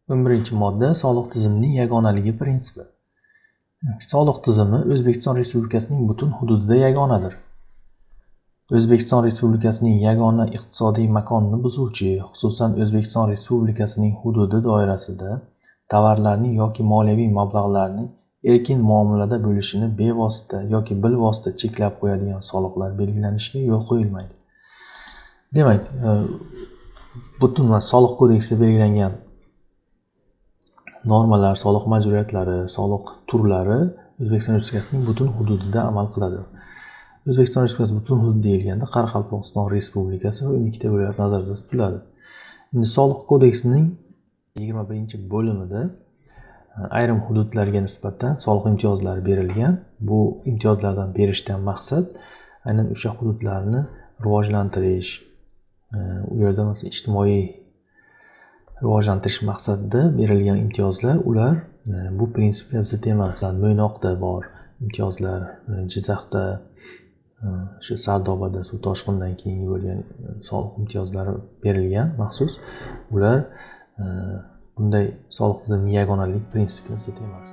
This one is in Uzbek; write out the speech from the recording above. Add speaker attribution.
Speaker 1: 11-modda. Soliq tizimining yagonaligi prinsipi. Soliq tizimi O'zbekiston Respublikasining butun hududida yagonadir. O'zbekiston Respublikasining yagona iqtisodiy makonini buzuvchi, xususan, O'zbekiston Respublikasining hududi doirasida tovarlarning yoki moliyaviy mablag'larning erkin muomalada bo'lishini bevosita yoki bilvosita cheklab qo'yadigan soliqlar belgilanishiga yo'l qo'yilmaydi. Demak, butun soliq kodeksida belgilangan normalar, soliq majburiyatlari, soliq turlari O'zbekiston Respublikasining butun hududida amal qiladi. O'zbekiston Respublikasi butun hududi deyilganda Qoraqalpog'iston Respublikasi va 12 ta viloyat nazarda tutiladi. Endi soliq kodeksining 21-bo'limida ayrim hududlarga nisbatan soliq imtiyozlari berilgan. Bu imtiyozlardan berishdan maqsad aynan o'sha hududlarni rivojlantirish, u yerda masalan ijtimoiy rivojlantirish maqsadida berilgan imtiyozlar, ular bu prinsipga zid emas. Mo'ynoqda bor imtiyozlar, Jizzaxda, shu Sardobada suv toshqinidan keyingi bo'lgan soliq imtiyozlari berilgan maxsus. Ular bunday soliq tizimining yagonalik prinsipiga zid emas.